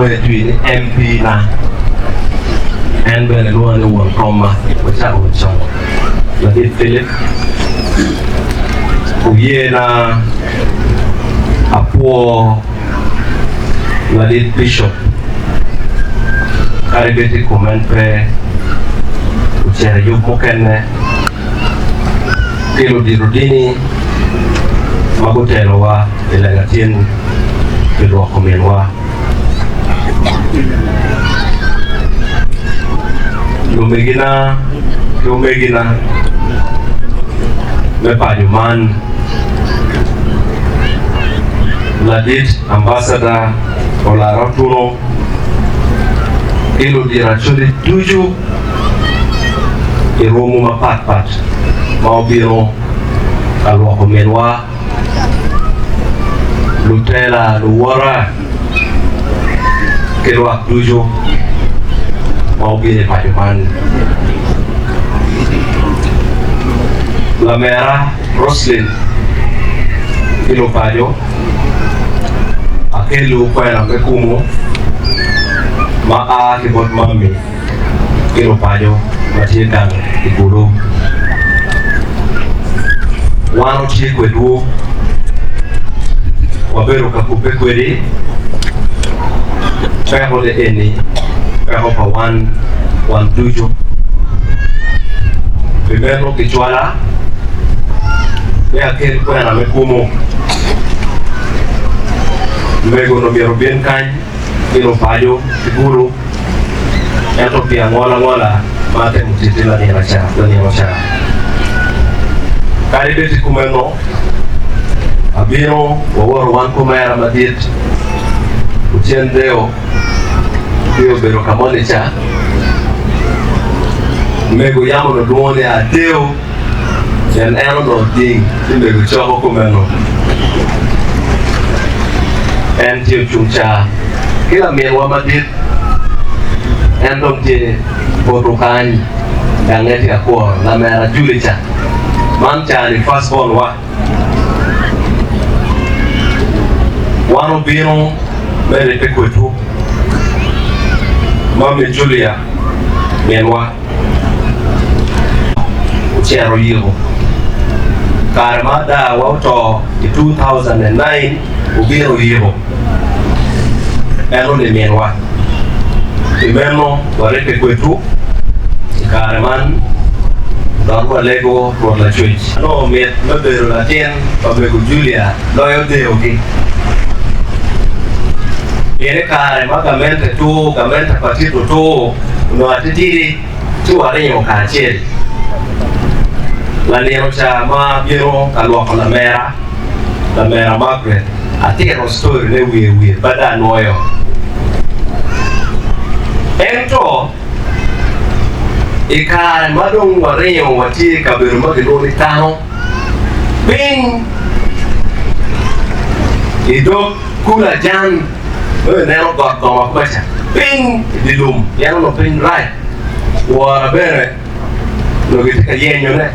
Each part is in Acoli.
Alwonge jwi ni MP na, en bene lwonga ni won komma. Wacako wa con. Ladit Philip oye na apwo ladit Bishop kadi bed i kom en pe ocito i yub mukene ki ludito dini ma gutelowa i lega tin pi lwoko minwa. Lumegina ki omegina me paco man, Ladit Ambassador Olara Otuno ki ludito Acholi ducu i rwomo mapat pat ma obino ka lwoko minwa, lutela luwota ki lwak ducu ma obino i paco man. Lamera Roslyn ki lupaco akelliwu kwena me kumu ma a ki bot mami ki lupaco ma tye gang i Gulu. Wan watye kwedwu, wabedo ka kubbe kwedi. Peko ni eni peko pa wan wan ducu. Pi meno kicwala me akel kwena me kumu. Mego-ni myero obin kany ki lupaco ki Gulu. Ento pi angola angola ma atemo titi lanino ca, kadi bed i kumeno, abino wawoto wan ki omera madit Ocen Deo tye obedo ka moni ca, mego yam onongo lwongo ni Adeo pien en onongo ding ci mego coko kumeno. En tye ocung ca ki laminwa madit, en dong tye poto kany gange tye ka kworo lamera Julie ca, man ca-ni first born wa. Wan obino me ribbe kwedwu, Mami Julia minwa ocito oyiko kare ma adawa oto i 2009 obino oyiko eno ni minwa. Pi meno waribbe kwedwu i kare man dok walego Rwot Lacwec. Anongo mit me bedo latin pa mego Julia loyo deyogi. Pien i kare ma gamente tur, gamente pa Tito tur, onongo atitidi ci waringo kacel. Lanino ca ma abino ka lwoko lamera, lamera Margaret, atito story ne wiye wiye pe dong anwoyo. Ento i kare ma dong waringo watye i kabedo ma kilwongo ni Kano, piny i dog kulu Ajan ma ineno got goma kumaca, piny i dye lum pien onongo piny rac, wora bene onongo gitye ka yenyone.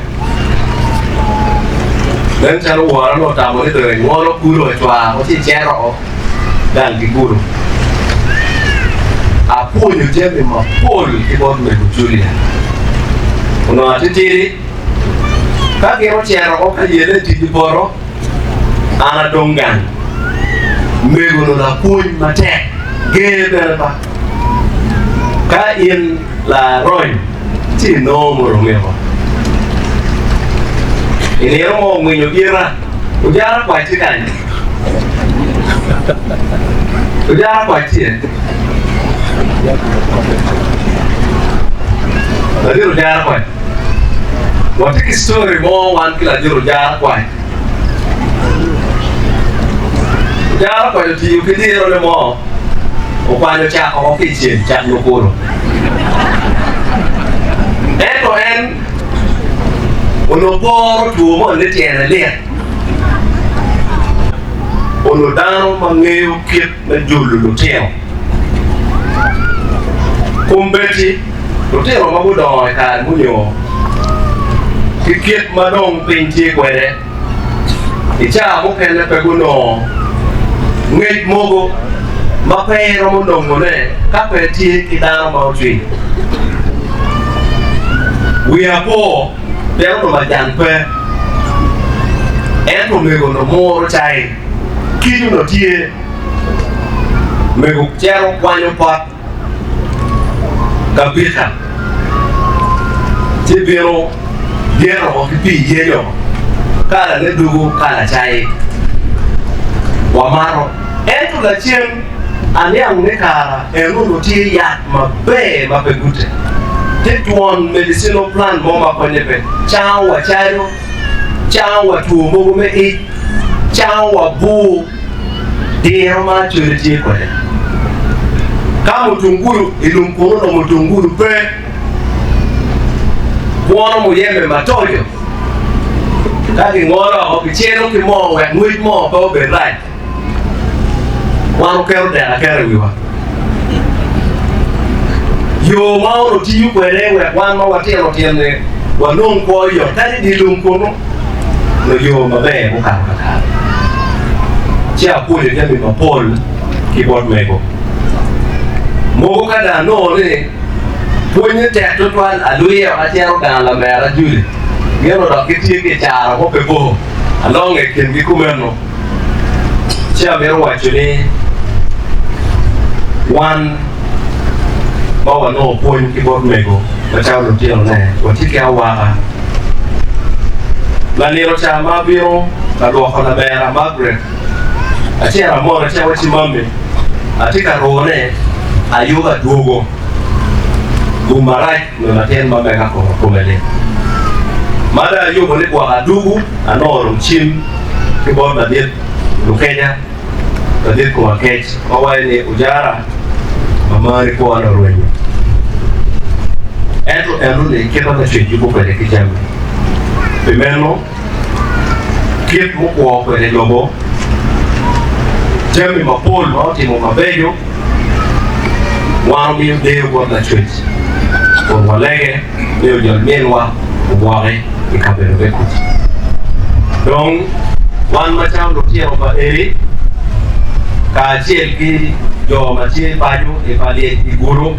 Nen calo wora onongo otamo ni dong engolo kulu ocwako ci ecito gang ki kulu. Apwonyo jami mapol ki bot mego Julia. Onongo atitidi, ka gin ocito woko ka yelle i tic i poto, an adong gang. Mego onongo lapwony matek, ger bene pa. Ka in larony, ci inongo muromiko. I nino mo ongwinyo gira, ojara kwac tye kany. Ojara kwac tye. Ladit ojara kwac. Watye ki story mo wan ki ladit ojara kwac. Ojara kwac otiyo ki dirone mo okwanyo cak oko ki i cel, cak lukulu. Ento en onongo poro two moni ni tyene lit. Onongo dano ma ngeyo kit me jolo lutino. Kombeddi, lutino ma gudongo i kare munyo ki kit ma dong piny tye kwede, i caa mukene pe gunongo ngec mogo. ma pe iromo nongone ka pe tye ki dano ma ocwiny. Wiya po pien onongo majan pe, ento omego onongo muro cai, kic onongo tye, mego cito kwanyo pot kabika ci bino dyero woko ki pii yenyo kalane dugo kala cai wamato. Ento lacen aniang ni kara en onongo tye yat maber ma pe gute. Tye twon medicinal plant mo ma konye pe cango wa calo, cango wa two mogo me ic, cango wa bur. Diro ma Acholi tye kwede. Ka mutungulu i lum kunu onongo mutungulu pe, kwono muyembe matoco ka kingolo oko kicelo ki moo wek ngwec moo pe obed rac. Wan oketo dek aketa i wiwa. Yo ma onongo tiyo kwede wek wan ma watino tyen-ni wanong kwo yot kadi i dye lum kunu nongo yo maber mukato kakare. Ci apwonyo jami mapol ki bot mego. Mogo ka dong anongo ni pwonye tek tutwal, alwiyo acito gang lamera Julie. Gin onongo dok gitye ki i caro mo pe bor. Alonge i kingi kumeno. Ci amito waco ni wan ma wanongo pwony ki bot mego macalo lutinone, watye ki awaka. Lanino ca ma abino ka lwoko lamera Margaret, acito amote ci awacci, Mami, atye ka rune ayubo adwogo gum marac nyo latin ma mega kome lit. Ma dong ayubo ni gwok adugu, anongo dong cim ki bot ladit lukeca, ladit kom akec ma waco ni Ojara mamani kwone orwenyo. Ento enoni kite ma cwec yubo kwede ki jami. Pi meno, kit mukwo kwede lobo, jami mapol ma otimo mabeco, wan omiyo deyo bot Lacwec kun walege ni ojol minwa ogwoki i kabedo me kuc. Dong, wan macalo lutino pa Eli kacel ki jo ma tye paco i pa lyec i Gulu,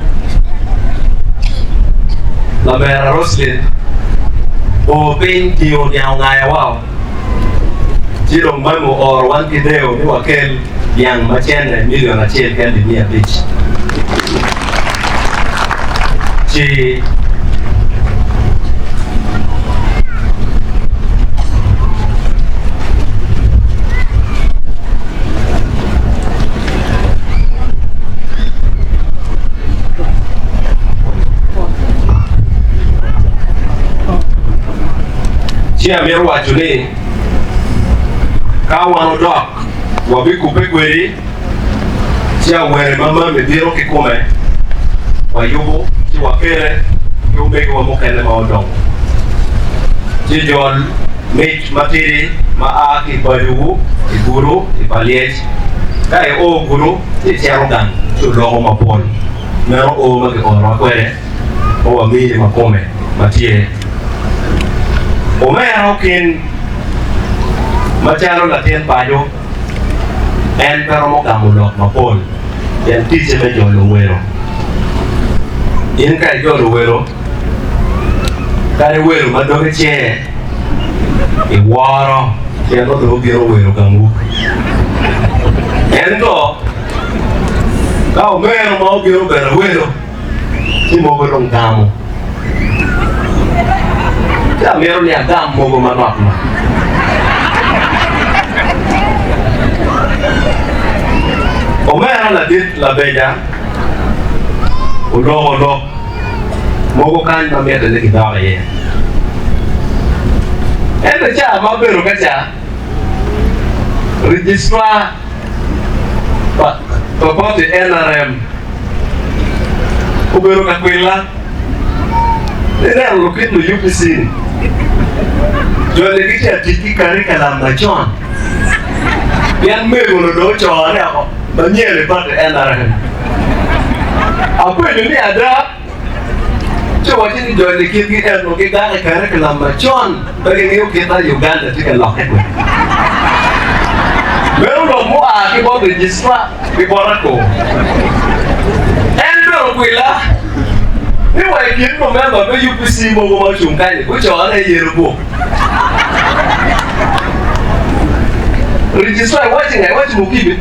lamera Roslyn bor piny tingo niang ongaya wao, ci dong mami ooro wan ki deo ni wakel niang ma cene milion acel ki alip 500. Ci Ci amito waco ni, ka wan odok, wabikubbe kwedi, ci awene ma mami bino kikome, wayubo ci wakele ki omegiwa mukene ma odongo. Ci jol mic matidi ma a ki i pacowu i Gulu i pa Lyec. Ka io Gulu ci icito gang ci oloko mapol. Meno o ma kiorowa kwede ma wamini ma kome ma tye. Omera okin macalo latin paco en pe romo gamo lok mapol pien ticce me jolo welo. In ka ijolo welo, kadi welo ma doge cer iworo pien nongo dong obino welo gangwu. Ento ka omero ma obino bene welo, ci mogo dong gamo. Ci amito ni agam mogo manok nok. Omera ladit labeja oloko lok mogo kany ma mitte ni kidok iye. Ento ca ma abedo ka ca, registrar pa party NRM obedo ka kwilla ni neno lukit lu UPC ni joni gitye ka tic ki curriculum macon pien mego-ni dong ocone oko manyen i party NRM. Apenyo ni ada? Ci owacci ni joni kitgi eno gigak i curriculum macon pe gingeyo kit ma Uganda tye ka lokke kwede. Meno lok mo. Gua ki bot registrar ki bota ko. En bene okwila ni wa i kin lumemba me UPC mogo ma ocung kany-ni gucone i yelo buk. Registrar iwaci nga? Iwaci Mukibi?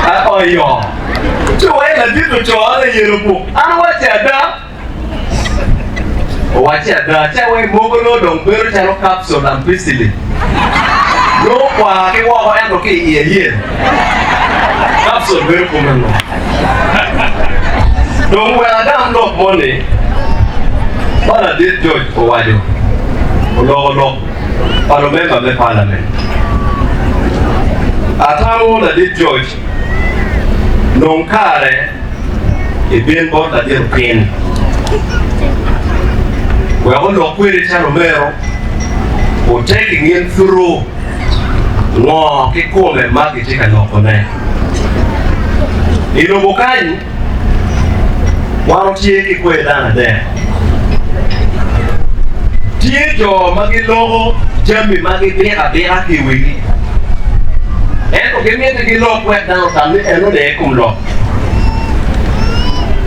Aoyo. Ci wai ladit ocone i yelo buk. An awaci ada. Owacci ada, ca weng mogo nongo dong bedo calo capsule ampicillin. Nongo kwar ki woko ento ki i iye yen. Capsule bedo kumeno. Dong wek agam lok moni ma ladit George owaco, oloko lok pa lumemba me parliament. Atamo ladit George nong kare ibin bot ladit opiny wek olok kwedi calo omero, wutek i ngin through ngo kikome ma gitye ka lokone. I lobo kany, wan watye ki kwer dano adek. Tye jo ma giloko jami ma gibiko abika ki i wigi, ento gimito gilok wek dano otam ni enoni aye kom lok.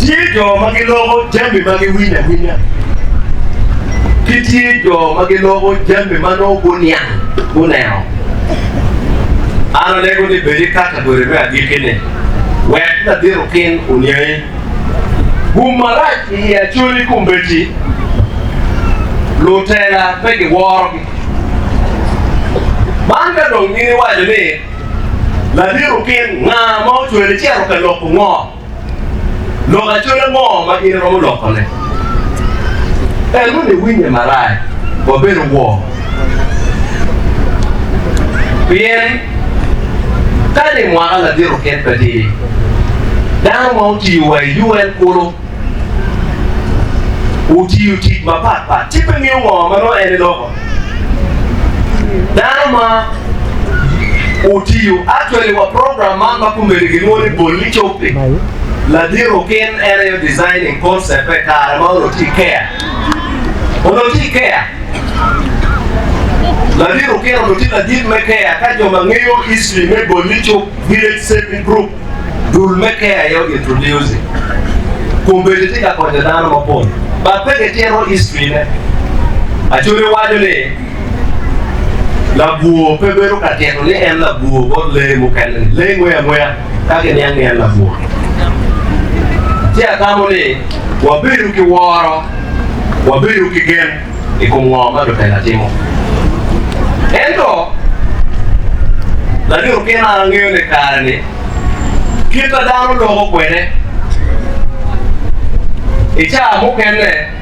Tye jo ma giloko jami ma giwinyo awinya, ki tye jo ma giloko jami ma nongo guniang, guneno. An alego ni bed i kategori me agikki-ni wek ladit okin oniangi. Gum marac i i Acholi kombeddi, lutela pe giworogi. Man ka dong in iwaco ni ladit okin nga ma ocwali cito ka loko ngo? Lok acola ngo ma in iromo lokone? Enoni winye marac, wabedo wor. Pien kadi i mwaka ladit okin pe tidi, dano ma otiyo wa i UN kulu otiyo tic mapat pat ci pe ngeyo ngo ma nongo en eloko. Dano ma otiyo actually wa program man ma komedi gilwongo ni Bolli Coppi, ladit okin en aye o designing concept e kare ma onongo tye i care. Onongo tye i care. Ladit okin onongo tye ladit me care ka jo ma ngeyo history me Bolli Cop Village Saving Group Dul me Care aye o introduce kombeddi tye ka konyo dano mapol but pe gitito history ne. Acholi waco ni labwor pe bedo ka tito ni en labwor bot lee mukene ni lee ngweyo angweya ka giniang ni en labwor. Ci atamo ni wabedo ki woro, wabedo ki gen i kom ngo ma lutela timo. Ento, ladit okin an angeyo ni kare-ni kit ma dano loko kwede i caa mukene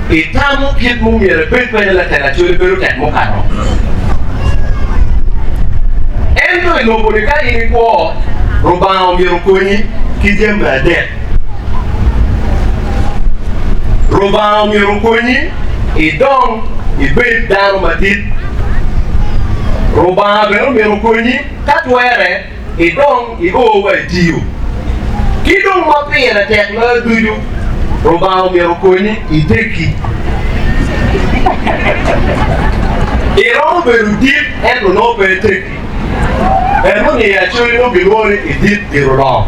itamo kit ma omyero ebed kwede latela cwale bedo tek mukato. Ento i lobo-ni ka in ikwo, Rubanga omyero okonyi ki jami adek. Rubanga omyero okonyi idong ibed dano madit. Rubanga bene omyero okonyi ka twere idong io wa itiyo. Ki dong ma pire tek loyo ducu, Rubanga omyero okonyi iteggi. Iromo bedo dit ento nongo pe iteggi. En oniyo Acholi nongo gilwongo ni Edith Dirolong.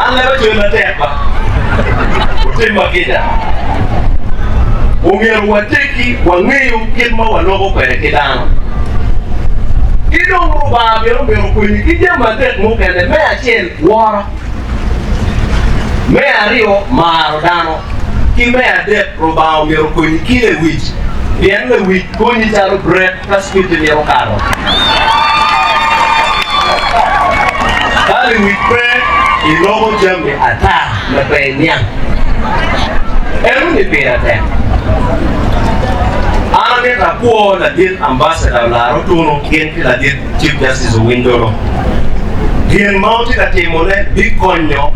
An leb Acholi matek ba. Wutimma kica. Omyero wategi wangeyo kit ma waloko kwede ki dano. Ki dong Rubanga bene omyero okonyi ki jami adek mukene. Me acel, woro. Me aryo, maro dano. Ki me adek, Rubanga omyero okonyi ki lewic, pien lewic konyi calo brek. Ka cwinyi mito kato, ka lewic pe, iloko jami ata ma pe iniang. Enoni pire tek. An amito akwo ladit Ambassador Olara Otuno gin ki ladit Chief Justice Owiny Dolo. Gin ma wutye ka timone bikonyo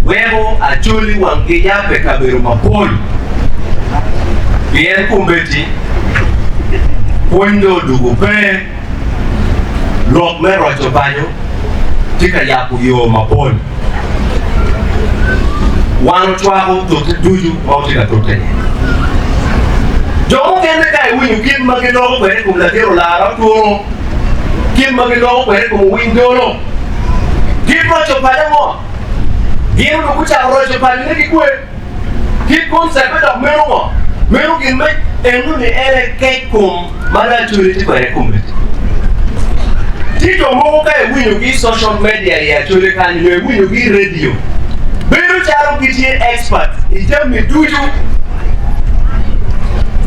weko Acholi wanggi yabbe kabedo mapol pien kombeddi Pwony dong odwogo pe, lok me roco paco tye ka yabo yo mapol. Wan ocwako tute ducu ma watye ka tute-ni. Jo mukene. mukene ka iwinyo kit ma giloko kwede i kom ladit olara otwono, kit ma giloko kwede i kom owiny dolo, kit roco paco ango? Gin onongo gucako roco pacone ki kwe. Kit concept me dok meno ngo? Meno gin me eno-ni en aye kec kom ma dong Acholi tye kwede kombeddi. Tye jo mogo ka iwinyogi i social media i Acholi kany nyo iwinyogi i radio, bedo calo gitye experts i jami ducu.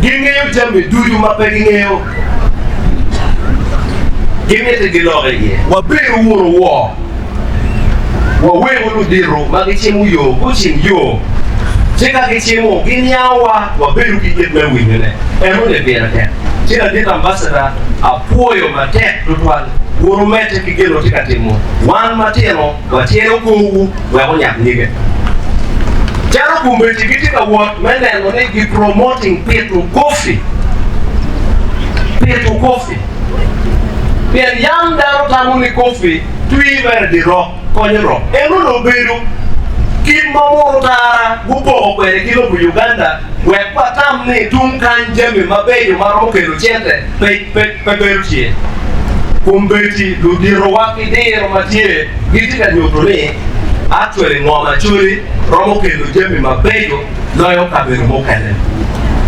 Gingeyo jami ducu ma pe gingeyo. Gimiti gilok iye. Wabedo wunu wor. Waweko ludito ma gicimo yo gucim yo, ci ka gicimo, giniangowa, wabedo ki it me winyone. Enoni pire tek. Ci ladit ambassador, apwoyo matek tutwal. Wun wumedde ki gin wutye ka timo. Wan matino wacelo korwu wek onyak nyige. Calo kombeddi gitye ka wot me neno ni gi promoting pito kofi. Pito kofi. Pien yam dano tamo ni kofi twi mere di rok konyo rok. En onongo obedo kit ma munu tara gupoko kwede ki lobo Uganda wek watam ni tung kany jami mabeco ma romo kelo cente pe pe bedo tye. Kombeddi luditowa ki diro ma tye gitye ka nyuto ni actually ngom Acholi romo kelo jami mabeco loyo kabedo mukene.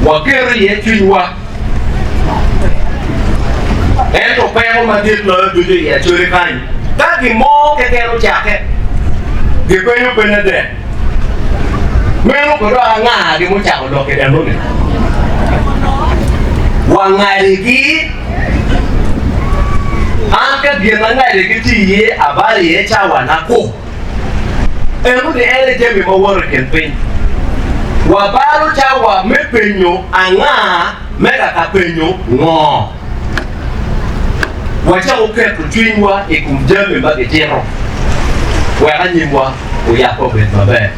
Waketo iye cwinywa. Ento peko madit loyo ducu i Acholi kany, ka gin mo keken ocakke, gipenyo peny adek. Meno kod dok anga-gi mucako lok i enoni? Wangadigi? An ka gin angadigi tye iye, abalo iye cawana ku. Enoni en aye jami ma woto i kin piny. Wabalo cawa me penyo anga me kaka penyo ngo. Wacako keto cwinywa i kom jami ma gitito wek anyimwa oyabbe obed maber.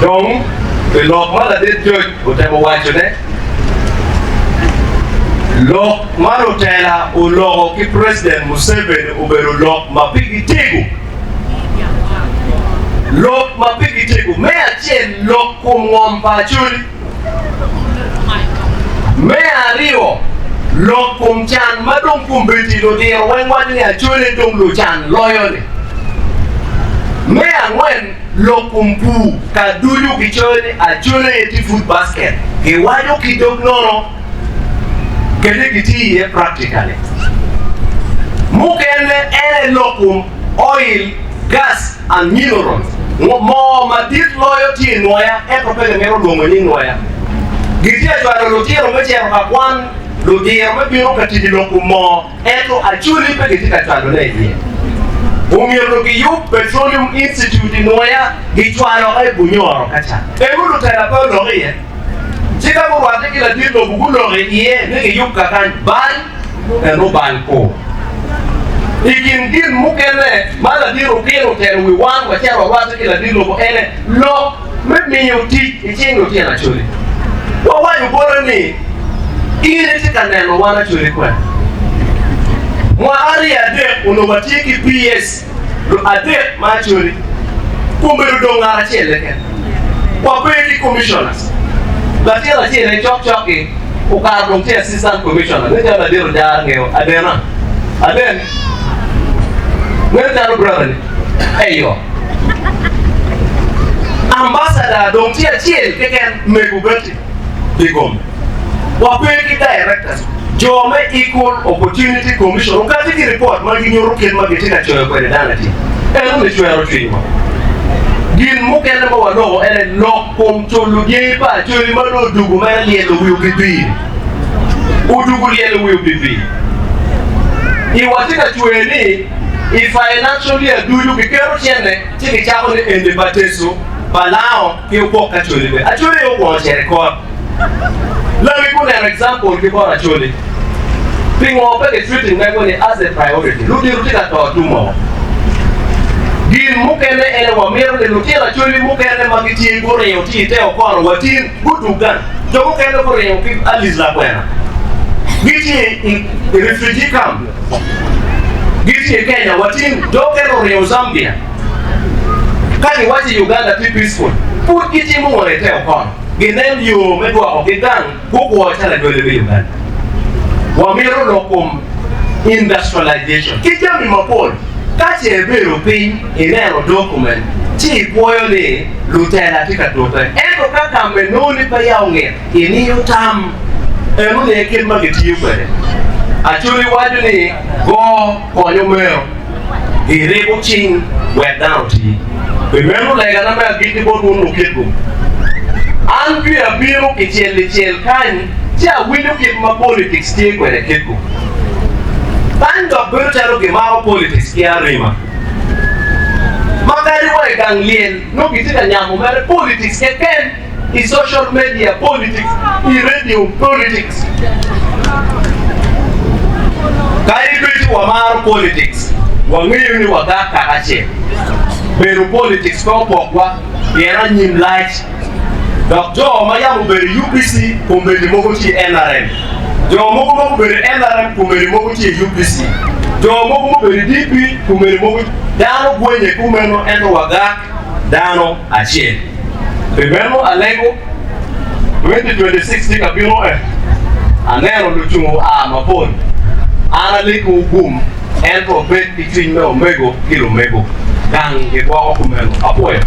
Dong, pi lok ma ladit George otemo wacone, lok ma lutela oloko ki President Museveni obedo lok ma pigi tego. Lok ma pigi tego me acel lok kom ngom pa Acholi. Me aryo, lok kom can ma dong kombeddi ludiro weng waco ni Acholi dong lucan loyo-ni. Me angwen, lok kom pur ka ducu kicoyo ni Acholi aye tye food basket, kiwaco ki dog nono kede kitiyo iye practically. Mukene en aye lok kom oil, gas and minerals. Moo madit loyo tye i nwoya ento pe gimito lwongo nying nwoya. Gitye ka cwalo lutino me cito ka kwan, ludiro me bino ka tic i lok kom moo ento Acholi pe gitye ka cwalone iye. Omyero giyub Petroleum Institute i Nwoya, gicwalo i Bunyoro ka ca. Eno lutela pe olok iye. Ci ka gurwatte ki ladit lobo guloko iye ni giyub kakany, bal eno bal kor. I kin gin mukene ma ladit Okin otelo wi wan wacito warwatte ki ladit lobo ene lok me miyo tic i cing lutino Acholi. Wawaco bote ni, In itye ka neno wan Acholi kwene? Mwaka aryo adek onongo watye ki PS adek ma Acholi, kombeddi odong ngat acel keken. Wape ki commissioners. Latin acel aye cokcok-ki okato dong tye assistant commissioner. Nen calo ladit ojara ngeyo Adena. Aden, nen calo brother ni. Eyo. Ambassador dong tye acel keken, Mego Betty Bigombe. Wape ki directors. Jo me Equal Opportunity Commission okati ki ripot ma ginyuto kit ma gitye ka coyo kwede dano atir. Enoni cwero cwinywa. Gin mukene ma waloko ene lok kom culo dyangi pa Acholi ma dong odugo mere lyelo wi opipii-ni. Odugo lyelo wi opipii. Iwa tye ka cwer ni i financial year ducu giketo cente ci gicako ni eni pa Teso, pa Lango ki Opok Acholi bene. Acholi aye okwongo cito i kot. Lami guneno example ki bot Acholi. Pingo pe ki treating mego ni as a priority? Ludito tye ka to tum woko. Gin mukene ene wamito ni lutino Acholi mukene ma gitye guringo tye ite okono watin gudug gang. Jo mukene guringo ki Alice Lakwena. Gitye i refugee camp. Gitye i Kenya watin. Jo mukene oringo Zambia. Ka giwaco i Uganda tye peaceful, pud gitimo ngo ite okono? Ginen yo me dwokogi gang gukwo calo anywali me Uganda. Wamito lok kom industrialization ki jami mapol. Ka ce ibedo piny ineno document ci ipwoyo ni lutela tye ka tute. Ento ka ka me noni pe ya ongit, imiyo tam eno ni aye kit ma gitiyo kwede. Acholi waco ni go konyo meno. Giribo cing wek dano oti. Pi meno legana me agikki bot wun lukiko, an jwi abino kicel licel kany ci awinyo kit ma politics tye kwede kiko. Kany dok bedo calo gimako politics ki arima. Ma kadi wa i gang lyel nongo gitye ka nyamo mere politics keken. I social media politics, i radio politics. Kadi bed ni wamaro politics, wangeyo ni wagak kaka acel. Bedo politics pe opokwa pien anyim lac. Dok jo ma yam obedo i UPC kombeddi mogo tye i NRM. Jo mogo ma gubedo i NRM kombeddi mogo tye i UPC. Jo mogo mubedo i DP kombeddi mogo dano gwenye kumeno ento wagak dano acel. Pi meno alego, 2026 tye ka bino eh, aneno lucung oa mapol. An alikowu gum, ento wubed ki cwiny me omego ki lumego. Gang gigwoko kumeno. Apwoyo.